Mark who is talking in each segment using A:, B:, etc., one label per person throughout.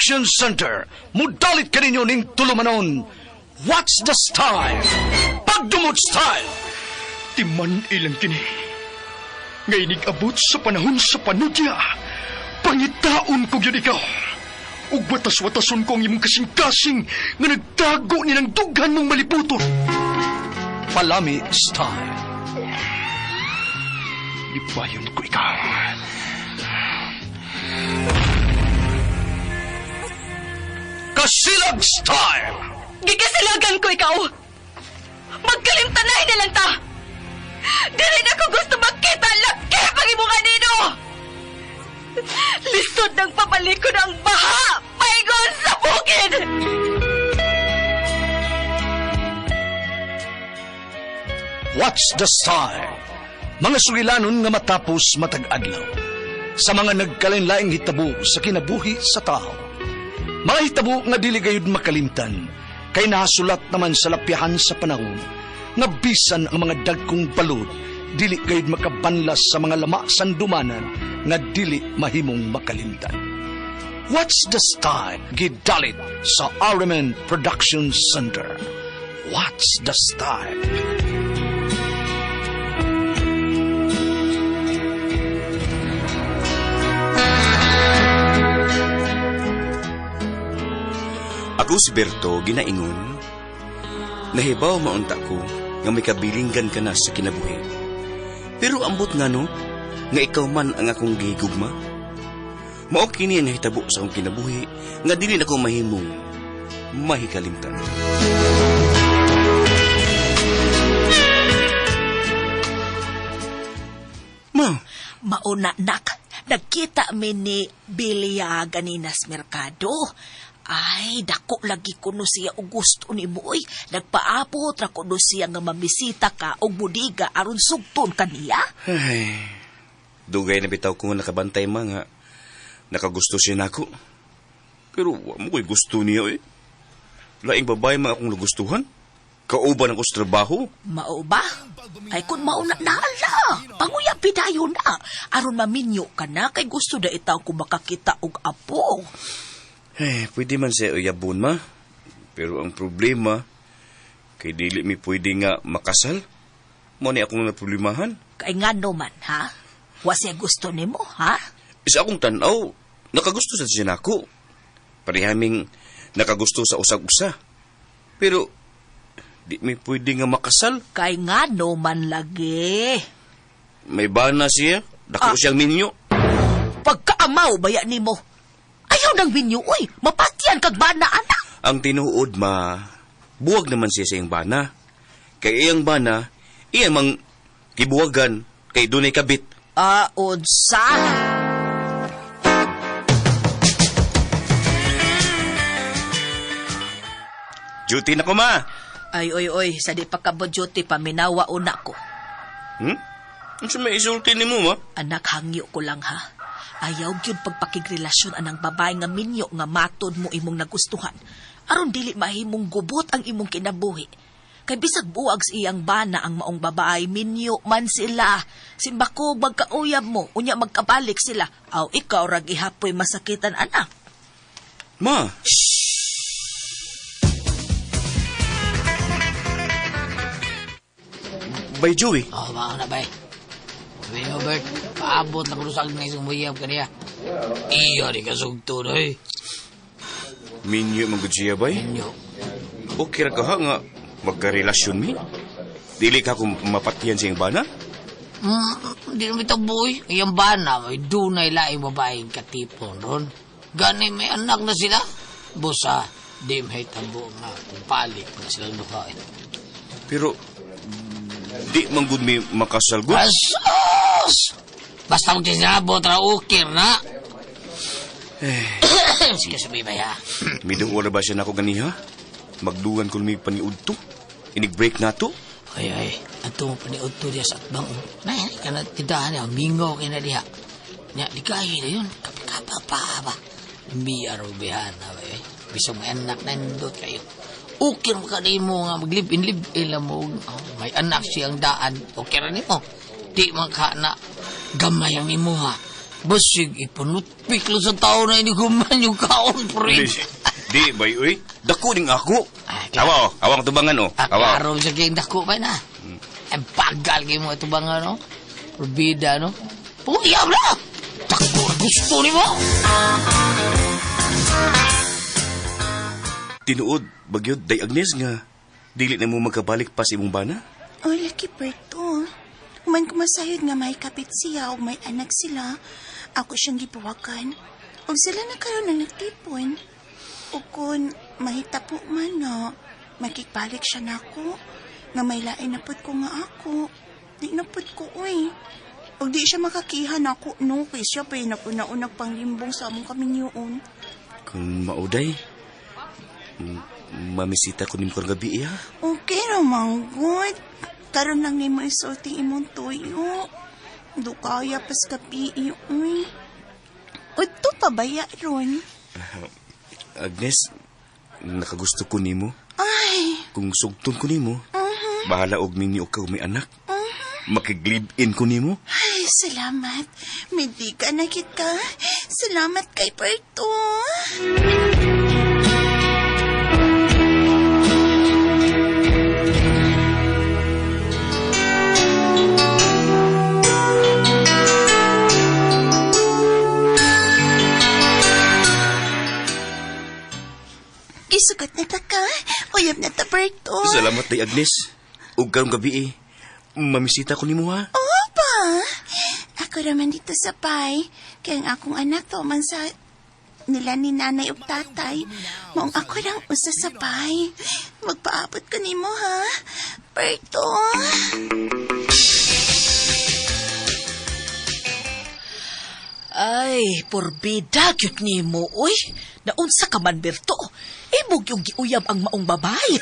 A: Production Center. Mudalit kaninyo ning tulumanon. What's the style? Pagdumot style!
B: Timan ilang kini. Nga inig-abot sa panahon sa panudya. Pangitaon ko gyud ikaw. Ug watas-watason ko ang imong kasing-kasing nga nagtago ni ng dughan mong malibuton.
A: Palami style.
B: Libayon ko ikaw.
A: Kasilag style!
C: Gikasilagan ko ikaw! Magkalimtanay na lang ta! Dili na ko gusto magkita laki pag imong anino! Lisod ng pabalik ko ng baha! Paingon sa bukid!
A: What's the style? Mga sugilanon nga matapos matag adlaw. Sa mga nagkalain-laing hitabo sa kinabuhi sa tao. Mga hitabo nga dili gayud makalimtan, kay nahasulat naman sa lapyahan sa panahon, nga bisan ang mga dagkong balod, dili gayud makabanlas sa mga lama sandumanan nga dili mahimong makalimtan. What's the style? Gidalit sa RMN Production Center. What's the style?
D: Ako si Berto, ginaingon. Nahibaw maunta ko nga may kabilinggan ka na sa kinabuhi. Pero ambot nga no, nga ikaw man ang akong gihigugma. Mao kini ang nahitabo sa akong kinabuhi nga dili nako mahimong mahikalimtan. Ma,
E: Mauna nak, nagkita mi ni Bilya ganina sa merkado. Ay, dako lagi kuno siya og gusto ni mo, oy. Nagpaabot ra kuno siya nga mamisita ka og budiga aron sugton kaniya.
D: Ay, dugay na bitaw ko nga nakabantay ma nga nakagusto siya nako. Pero wa mo ko'y gusto niya eh. Laing babae man akong nagustuhan. Kauban ako sa trabaho.
E: Mao ba? Ay kung mauna na ala, panguya pidayon na. Aron maminyo ka na kay gusto na itaw kung makakita og apo.
D: Eh, pwede man siya uyabon ma. Pero ang problema, kay dili mi pwede nga makasal. Mo ni akong naproblemahan.
E: Kay ngano man, ha? Wa siya gusto nimo, ha?
D: Isa akong tanaw, nakagusto sa siya nako. Parehaming nakagusto sa usag-usa. Pero, di mi pwede nga makasal.
E: Kay ngano man lagi.
D: May bana siya, dako siyang minyo.
E: Pagkaamaw baya nimo. Ayaw nang minyo, oy. Mapatyan kag bana, anak.
D: Ang tinuod ma, buwag naman siya sa iyang bana. Kay iyang bana, iyang mang kibuwagan kay dunay kabit.
E: Ah, unsa?
D: Duty na ko ma.
E: Ay, oy, oy, sa di pa ka mo duty, paminawa una ko.
D: Unsa may isulti nimo ma?
E: Anak, hangyo ko lang ha. Ayaw gyud pagpakigrelasyon anang babae nga minyo nga matod mo imong nagustuhan. Aron dili mahimong gubot ang imong kinabuhi. Kay bisag buwag sa iyang bana ang maong babae, minyo man sila. Simbako magkauyab mo, unya magkabalik sila. Aw, ikaw ra gihapoy masakitan, anak.
D: Ma. Bay Joey.
F: Oh, mauna bay. Sabi mo, Bert, paabot lang ko sa Agnes ang muyab kaniya. Iya, di ka sugto, doy.
D: Minyo man gud siya, bay.
F: Minyo.
D: Okay ra ka ha nga magkarelasyon mi. Dili ka kung mapatiyan sa iyang bana?
F: Di naman ito, boy. Iyang bana, may dunay laing babaeng katipon ron. Gani may anak na sila. Busa, di may tabo nga palit na silang duha.
D: Pero, di man gud mi makasal gud.
F: Asos! Basta magsisinabot ra ukir na. Sige, sabi ba ya?
D: Miduol na ba siya nako ganiha? Magdugan ko mi paniudto. Inig-break na to.
F: Ay, ay. Ato mo paniudto diya sa atbang. Nay, ka na tindahan niya. Mingaw kayo na diha. Nya, ligahi na yun. Kapikapa pa ba? Miya raw bihana ba eh. Bisag may anak na nindot kayo. Ukir mo ka di mo nga maglib-in, lib-in lang mo. Oh, may anak siyang daan. Okay ra nimo. Di man ka na gamay ang imuha. Basig, ipanutpik lang sa tao na iniguman yung kaon, pre.
D: Di, bay, uy. Dako ning ako.
F: Ah,
D: Awa, oh. Awang tubangan, oh.
F: Ah,
D: Awa.
F: klaro sa kayong dako pa na. Ang bagal kayo mo itubangan, no? Rubida, no? Puyab na! Dako na gusto ni mo!
D: Tinuod, bagyod, day Agnes nga. Dili na mo magkabalik pa sa imong bana?
G: O, laki Berto. Human kumasayod nga may kapit siya o may anak sila, ako siyang gibuwakan. O sila na karon ang nagtipon. O kung mahitapo man nga, makikbalik siya nako. Nga may lain na pud ko nga ako. Di na pud ko, uy. O di siya makakiha nako, no? Kay siya pa'y napuna-unag panglimbong sa among kaminyoon.
D: Kung mauday, mamisita ko nimo karong gabi, ha?
G: Okay ramang good. Karon lang nimo isulti imong tuyo. Do kaya pas gabi, uy. Udto pa baya ron?
D: Agnes, nakagusto ko nimo.
G: Ay,
D: Kung sugton ko nimo, bahala og minyo ka may anak. Makig-live-in ko nimo.
G: ay, salamat. May ka na kita. Salamat kay Berto. Isugot na ta ka. Uyab na ta, Berto.
D: Salamat day Agnes. Ug karong gabi eh, mamisita ko nimo ha.
G: Oo pa. Ako raman dito sa pay. Kaya ang akong anak to man sa nila ni nanay ug tatay. Maong ako lang usa sa pay. Magpaabot ko nimo ha. Berto.
E: Ay, porbida gyud nimo, oy. Naunsa ka man, Berto. Imog yung giuyab ang maong babay.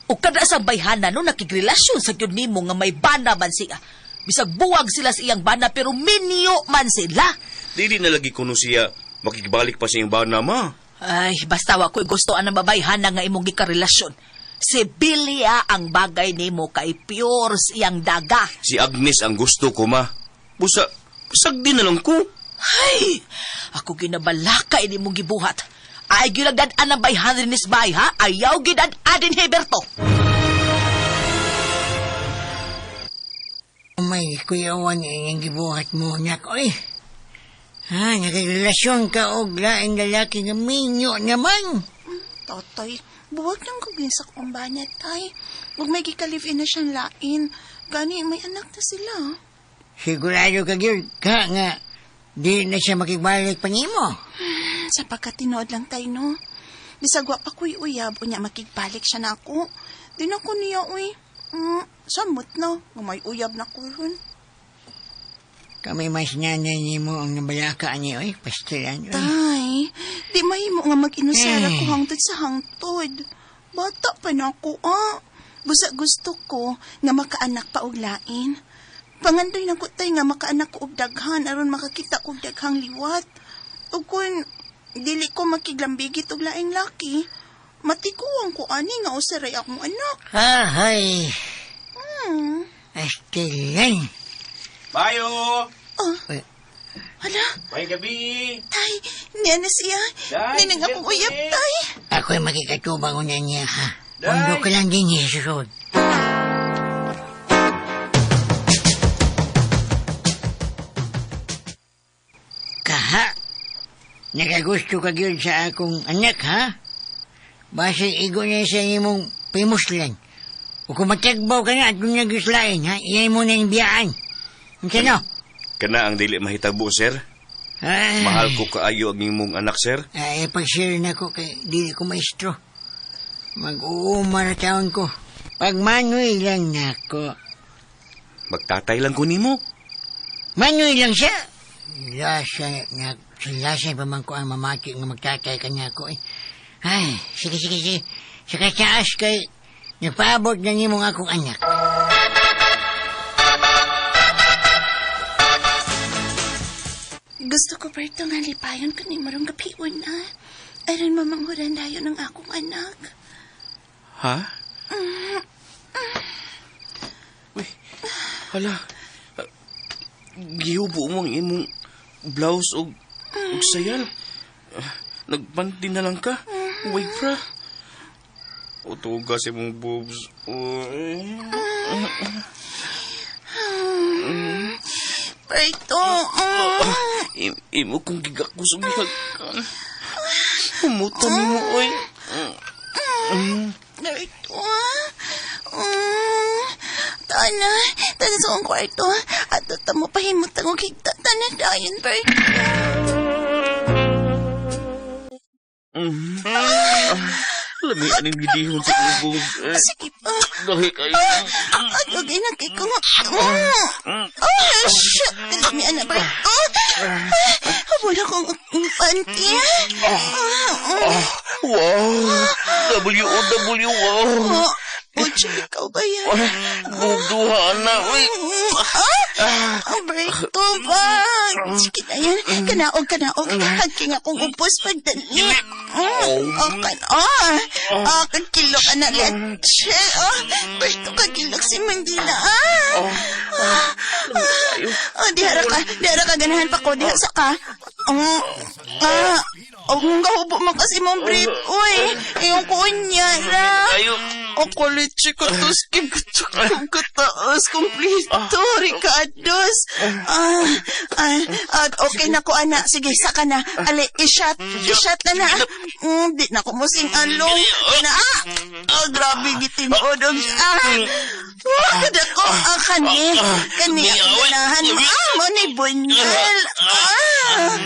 E: O kada sa bayhana no nakigrelasyon sa gyud nimo nga may bana man siya. Bisag buwag sila sa iyang bana pero minyo man sila.
D: Dili na lagi kuno siya makigbalik pa sa iyang bana ma.
E: Ay, basta wa ko'y gusto anang babayhana nga imong gikarelasyon. Si Bilia ang bagay nimo kay pure sa iyang daga.
D: Si Agnes ang gusto ko ma. Busa, sagdi na lang ko.
E: Ay, ako ginabalaka ini mong gibuhat. Ay gilagdad-an ang bayhana ni Bay, ha? Ayaw gidad-an din Heberto.
H: May kuyawan ang gibuhat mo nak, oy. Ha, nagrelasyon ka og laing lalaki nga minyo naman.
G: Totoy, buwag nang kugin sa kumbana, tay. Huwag may gikalivin na siyang lain. Gani, may anak na sila.
H: Sigurado ka gyud ka nga di na siya makigbalik pa nimo.
G: Sa pagkatinood lang tayo, no? Bisag wa pa ko'y uyab, unya makigbalik siya na ako. Di na ko niya, uy. Samot na, nga may uyab na ko ron.
H: Kami mas nanay nimo ang nabalaka ani oy, pastilan oy.
G: Tay, di mahimo nga mag-inusera ko hangtod sa hangtod. Bata pa na ako, ah. Busa gusto ko nga makaanak pa og lain. Pangandoy na ko tay nga makaanak ko og daghan aron makakita ko og daghang liwat. Ug kun dili ko makiglambigit og laing laki, matikuang ko ani nga usaray akong anak.
H: Ahay, pastilan.
D: Bayo!
G: Oh. Hala,
D: May gabi!
G: tay, niya na siya.
D: Day,
G: Ninang akong uyab, tay.
H: Ako'y makikatubang una niya ha. Mundo ka lang din niya susunod. Kaha, nakagusto ka gyud sa akong anak ha? Basig igo niya sa imong pimuslan. O kung matagbaw ka na at kung naguslain ha, iyay mo na yung biyaan. Unsa no?
D: Kana ang dili mahitabo, sir.
H: Ay.
D: Mahal ko kaayo ang imong anak, sir.
H: Ay, pag-share na ko kay dili ko maestro. Mag-uuma na taon ko. Pagmanoy lang nako.
D: Magtatay lang ko nimo.
H: Manoy lang siya. Lasa, na, lasa pa man ko ang mamati nga magtatay kanya ko eh. Ay, sige, sige, sige. Sa kataas kay napaabot na nimong akong anak.
G: Gusto ko, Berto, nga lipayon ko ni marong gapion na. Aron mamanghuran dayon ang akong anak.
D: Ha? Uy, hala. Gihubo mo ang imong Blouse og sayal. Nagpanty na lang ka. Way bra. Utuga sa imong boobs. Uy.
G: Berto,
D: Imo kong gigakos og gihagkan. Humutan nimo, oy.
G: Berto, Tana, tana sa akong kwarto. Ato ta mo pahimutang og higta. Tana dayon, Berto.
D: Lami aning gidihon sa imong boobs. Eh,
G: Sige pa.
D: Gahi kayo.
G: Ay, okay na kay ko. Oh, shit. Lami ana, Berto. Habol akong panty.
D: Wow! W-O-W, wow!
G: Oh, Ocho, ikaw ba yan?
D: Bugduha na, uy!
G: Ah, Berto ba? Sige na yan. Kanaog, kanaog. Hagking akong upos pagdali. Oh, kan, oh. Ah, kagkilo ka na leche. Oh, Berto, kagilok si Mandila. Ah. Ah, oh, dihara ka. Dihara ka. Ganahan pa ko. Diha sa ka. Ah, oh, gahubo man kasi mong brief. Uy, iyong kunya ra.
D: Ayo!
G: Ako leche ko to skim ko kataas kompleto Ricardos. Ah, ah, ah, okay na ko ana. Sige, saka na. Ale, i-shot. I-shot na na. Di na ko musing along. Na, ah, oh, grabe gitinuod. Ah, ah, kada ko. Ah, kani. Kani, ang ganahan. Ah, mo ni Bunyal. Ah.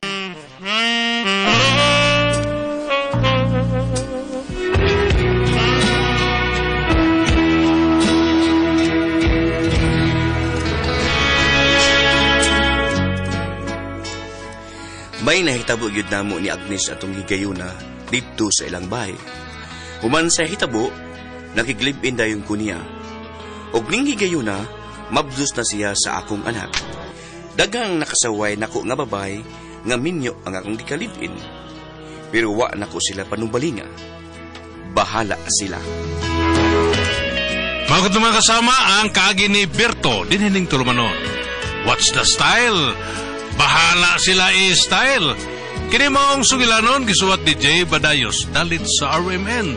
D: May nahitabo gyud namo ni Agnes atong higayuna didto sa ilang bahay. Human sa hitabo, nakiglib-in dayon ko niya. Og ning higayuna, mabdos na siya sa akong anak. Daghang nakasaway nako nga babay nga minyo ang akong gikalib-in. Pero wa nako sila panumbalinga. Bahala sila.
I: Mga mga kasama ang kaagi ni Berto dinhining tulumanon. What's the style? Bahala sila i-style. Kini maong sugilanon gisuwat ni Jay Badayos dalit sa RMN.